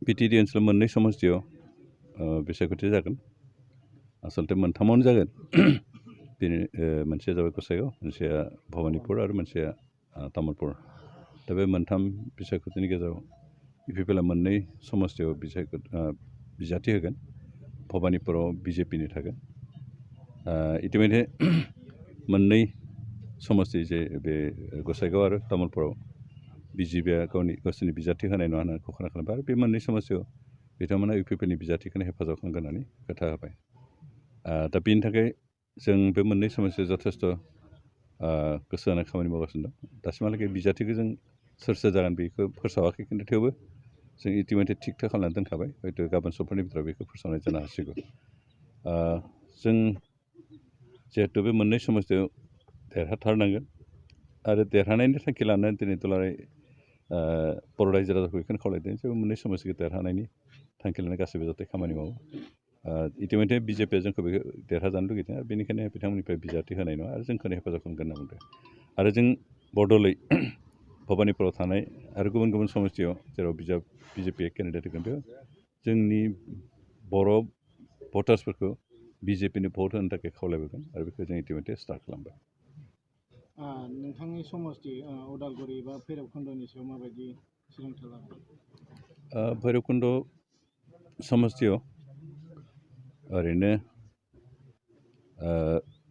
BTAD ओनसोलाव मोननै समस्तियाव बिसायख'थि जागोन आसलते मोनथामावनो जागोन बेनो मोनसेया जाबाय गसाइगाव मोनसेया भबानिपुर आरो मोनसेया तामुलपुर दा बे मोनथाम बिसायख'थिनि गेजेराव इउपिपिएलआ मोननै समस्तियाव बिजाथि होगोन भबानिपुराव बिजेपिनि थागोन इतिमধ্যে मोननै समस्ति जे बे गसाइगाव आरो तामुलपुराव बिजेपिआ गावसोरनि बिजाथि होनाय नङा होननानै घोषणा खालामबाय आरो बे मोननै समस्यायाव बिथांमोना इउपिपिएलनि बिजाथिखौनो हेफाजाब खालामगोन होननानै खोथा होबाय दा बेनि थाखाय जों बे मोननै समस्यायाव जथेस्थ' गोसो होनानै खामानि मावगासिनो दं दासिमहालागै बिजाथिखौ जों सोर सोर जागोन बेखौ फोसावाखै खिन्थु थेवबो जों इतिमধ্যে थिग थाक खालामनानै दोनखाबाय हयथ' गाबोन समफोरनि भितराव बेखौ फोसावनाय जानो हासिगौ जों जिहेतु बे मोननै समस्यायाव देरहाथारनांगोन आरो देरहानायनि थांखि लानानै दिनै दुलाराय बर' रायजो राजाखौ बेखौनो खावलायदों जे मोननै समस्याखौ देरहानायनि थांखि लानानै गासैबो जाहाथे खामानि मावो इतिमধ্যে बिजेपिआ जोंखौ बेखौ देरहाजानो लुगैदों आरो बेनिखायनो बिथांमोननिफ्राय बिजाथि होनाय नङा आरो जोंखौनो हेफाजाब खालामगोन होनना बुंदों आरो जों बदलै भबानिपुराव थानाय आरो गुबुन गुबुन समस्तियाव जेराव बिजेपिआ केन्डिडेट होगोन बेयाव जोंनि बर' भटार्सफोरखौ बिजेपिनो भट होनो थाखाय खावलायबोगोन आरो बेखौ जों इतिमধ্যে स्टार्ट खालामबाय नोंथांनि समस्ति उदालगुरि बा भैरबखुन्दनि सायाव माबायदि सोलोंथाइ लादों भैरबकुन्द समस्तियाव ओरैनो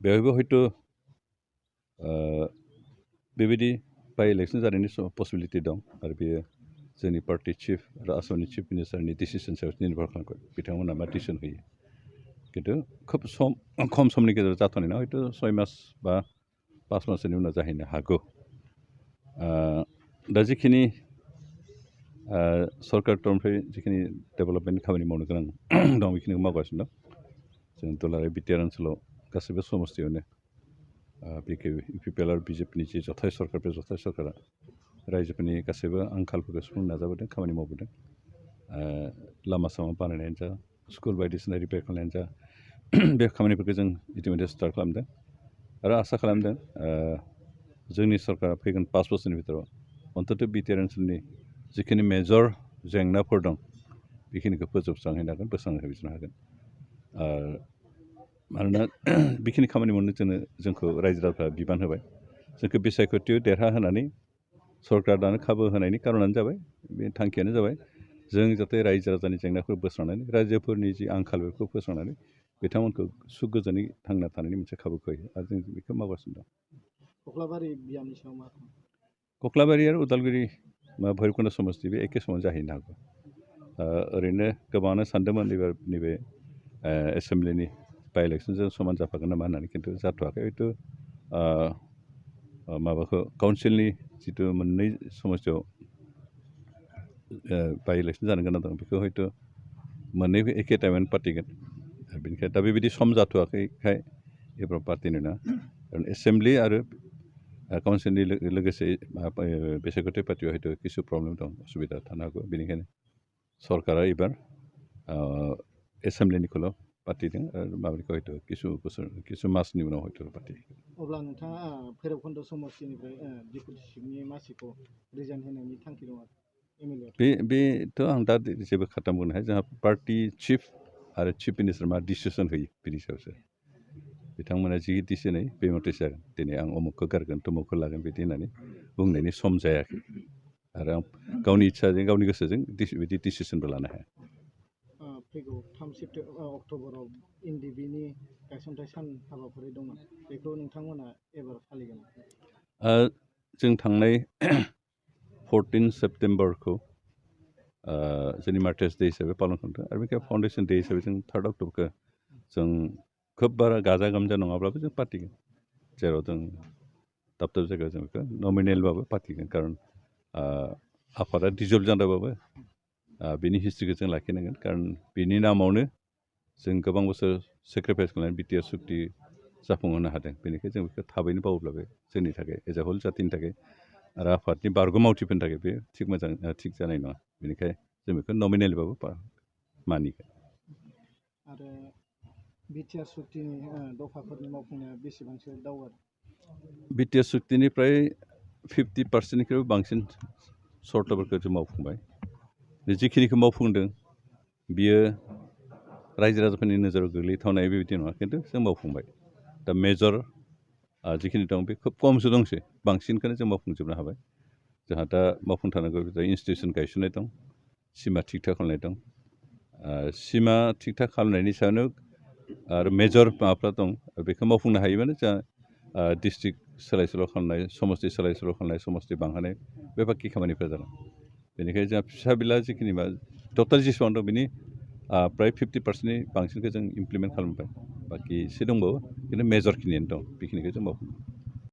बेवहायबो हयथ' बेबायदि बाइ इलेक्सन जानायनि पसिबिलिटि दं आरो बेयो जोंनि पार्टि चिफ आरो आसामनि चिफ मिनिस्टारनि डिसिसन सायाव निर्भर खालामगोन बिथांमोना मा डिसिसन होयो खिन्थु खोब खम समनि गेजेराव जाथ'नाय नङा हयथ' 6 मास बा 5 मासनि उनाव जाहैनो हागौ दा जिखिनि सरकार तरफनिफ्राय जिखिनि डेभेलपमेन्ट खामानि मावनो गोनां दं बेखिनिखौ मावगासिनो दं जों दुलाराय बिटिआर ओनसोलाव गासैबो समस्तियावनो इउपिपिएल आरो बिजेपिनि जि जथाय सरकार बे जथाय सरकारा रायजोफोरनि गासैबो आंखालफोरखौ सुफुंनो नाजाबोदों खामानि मावबोदों लामा सामा बानायनायानो जा स्कुल बायदिसिना रिपेयार खालामनायानो जा बे खामानिफोरखौ जों इतिमধ্যে स्टार्ट खालामदों आरो आसा खालामदों जोंनि सरकारा फैगोन 5 बोसोरनि भितराव अन्तत' बिटिआर ओनसोलनि जिखिनि मेजर जेंनाफोर दं बेखिनिखौ फोजोबस्रांहैनो हागोन बोस्रांहैनो हागोन मानोना बेखिनि खामानि मावनो जोंखौ रायजो राजाफ्रा बिबान होबाय जोंखौ बिसायख'थियाव देरहाहोनानै सरकार दानो खाबु होनायनि कारनानो जाबाय बे थांखियानो जाबाय जों जाहाथे रायजो राजानि जेंनाखौ बोस्रांनानै रायजोफोरनि जि आंखाल बेखौ फोस्रांनानै बिथांमोनखौ सुख गोजोनै थांना थानायनि मोनसे खाबुखौ होयो आरो जों बेखौ मावगासिनो दं कख्लाबारि बियामनि सायाव मा कख्लाबारि आरो उदालगुरि भैरबकुन्द समस्ति बे एखे समाव जाहैनो हागौ ओरैनो गोबाङानो सानदोंमोन नैबे एसेम्ब्लिनि बाइ इलेक्सनजों समान जाफागोन नामा होननानै खिन्थु जाथ'वाखै हयथ' माबाखौ काउन्सिलनि जिथु मोननै समस्तियाव बाइ इलेक्सन जानो गोनां दं बेखौ हयथ' मोननैबो एखे टाइमावनो पार्टिगोन बेनिखायनो दा बेबायदि सम जाथ'वाखैखाय एबाराव पार्टिनो नङा खारन एसेम्ब्लि आरो काउन्सिलनि लोगोसे बिसायख'थि पार्टियाव हयथ' किसु प्रब्लेम दं असुबिदा थानो हागौ बेनिखायनो सरकारा एबार एसेम्ब्लिनिखौल' पार्टिदों आरो माबानिखौ हयथ' किसु मासनि उनाव हयथ' पार्टि अब्ला नोंथाङा भैरबकुन्द समस्तिनिफ्राय डिपुटि चिफनि मासिखौ रिजाइन होनायनि थांखि दं बेथ' आं दा जेबो खाथाम बुंनो हाया जोंहा पार्टि चिफ आरो चिफ मिनिस्टार मा डिसिसन होयो बिनि सायावसो बिथांमोना जि डिसिसन होयो बे मथेसो जागोन दिनै आं अमुकखौ गारगोन तमुकखौ लागोन बिदि होननानै बुंनायनि सम जायाखै आरो आं गावनि इच्छाजों गावनि गोसोजों बिदि डिसिसनबो लानो हाया फैगौ 3 अक्ट'बराव एनडिबिनि गायसनथाय सान हाबाफारि दंमोन बेखौ नोंथांमोना एबार फालिगोन जों थांनाय 14 सेप्तेम्बरखौ जोंनि मार्टार्स डे हिसाबै पालन खालामदों आरो बेनिफ्राय फाउन्डेसन डे हिसाबै जों 3 अक्ट'बरखौ जों खोब बारा गाजा गोमजा नङाब्लाबो जों पार्टिगोन जेराव जों दाब दाब जायगायाव जों बेखौ नमिनेलबाबो पार्टिगोन खारन आफादा डिजल्भ जादोंबाबो बिनि हिस्ट्रिखौ जों लाखिनांगोन खारन बिनि नामावनो जों गोबां बोसोर सेक्रिफाइस खालामनानै बिटिआर सुक्ति जाफुंहोनो हादों बेनिखायनो जों बेखौ थाबैनो बावोब्लाबो जोंनि थाखाय एज ए हल जातिनि थाखाय आरो आफादनि बारग' मावथिफोरनि थाखाय बे थिग जानाय नङा बेनिखायनो जों बेखौ नमिनेलबाबो मानिगोन आरो बिटिआर सुक्तिनि दफाफोरनि मावफुंनाया बेसेबांसो दावगादों बिटिआर सुक्तिनिफ्राय 50%निख्रुइबो बांसिन सर्तफोरखौ जों मावफुंबाय बे जिखिनिखौ मावफुंदों बियो रायजो राजाफोरनि नोजोराव गोग्लैथावनाय बेबायदि नङा खिन्थु जों मावफुंबाय दा मेजर जिखिनि दं बे खोब खमसो दंसै बांसिनखौनो जों मावफुंजोबनो हाबाय जोंहा दा मावफुंथारनांगौ इन्सटिटिउसन गायसननाय दं सिमा थिग थाक खालामनाय दं सिमा थिग थाक खालामनायनि सायावनो आरो मेजर माबाफ्रा दं बेखौ मावफुंनो हायोबानो जोंहा डिस्ट्रिक्ट सोलाय सोल' खालामनाय समस्ति सोलाय सोल' खालामनाय समस्ति बांहोनाय बे बाखि खामानिफ्रा जागोन बेनिखायनो जोंहा फिसा बिला जिखिनि टटेल जेसेबां दं बिनि प्राय 50%नि बांसिनखौ जों इमप्लिमेन्ट खालामबाय बाखि एसे दंबावो खिन्थु मेजरखिनियानो दं बेखिनिखौ जों मावफुंबाय